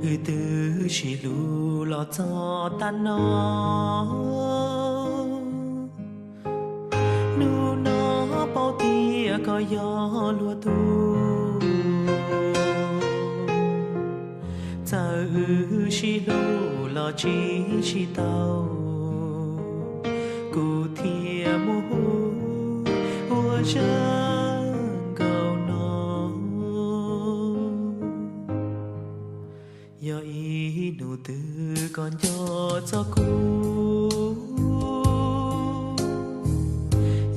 Tus twg sib hlub los txog tag no, hnub no paub tias koj yog luag tug. Txawm wb sib hlub los tsis sib tau, kuv thiaj muaj hub ua zaj nkauj no. Yog ib hnub twg koj nco txog kuv,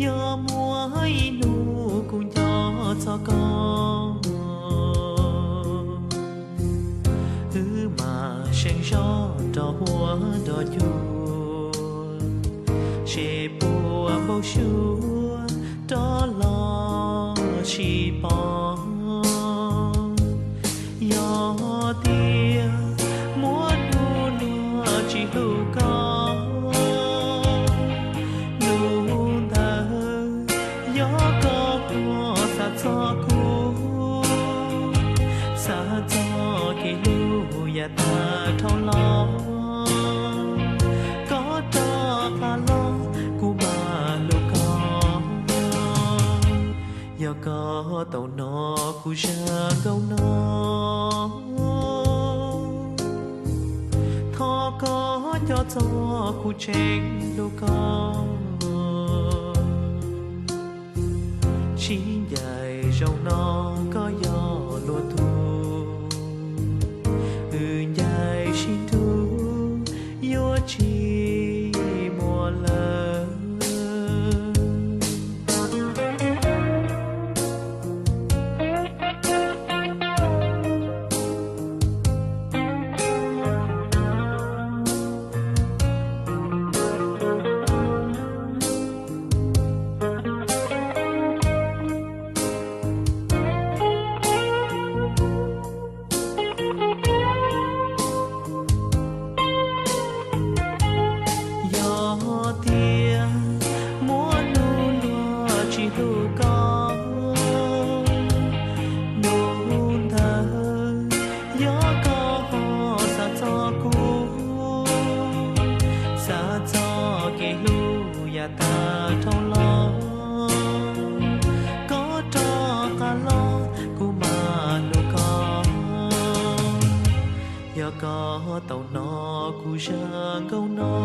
yog muaj ib hnub kuv nco txog koj, wb mam seev zog nrog huab nrog cua, seb puas npau suav rov los sib pom. Yog tias muaj hnub luag tsis hlub koj, hnub ntawd yog koj ho xav txog kuv, xav txog kev hlub yav tag dhau los, koj rov qab los kuv mam hlub koj. Yog koj tau hnov kuv zaj nkauj no, thov koj nco txog kuv tseem hlub koj. Sib ncaim zaum no koj yog luag tug, wb ncaim sib nrug yuav tsis muaj lawm. Yog tias muaj hnub luag tsis hlub koj, hnub ntawd yog koj ho xav txog kuv, xav txog kev hlub yav tag dhau los, koj rov qab los kuv mam hlub koj. Yog koj tau hnov kuv zaj nkauj no,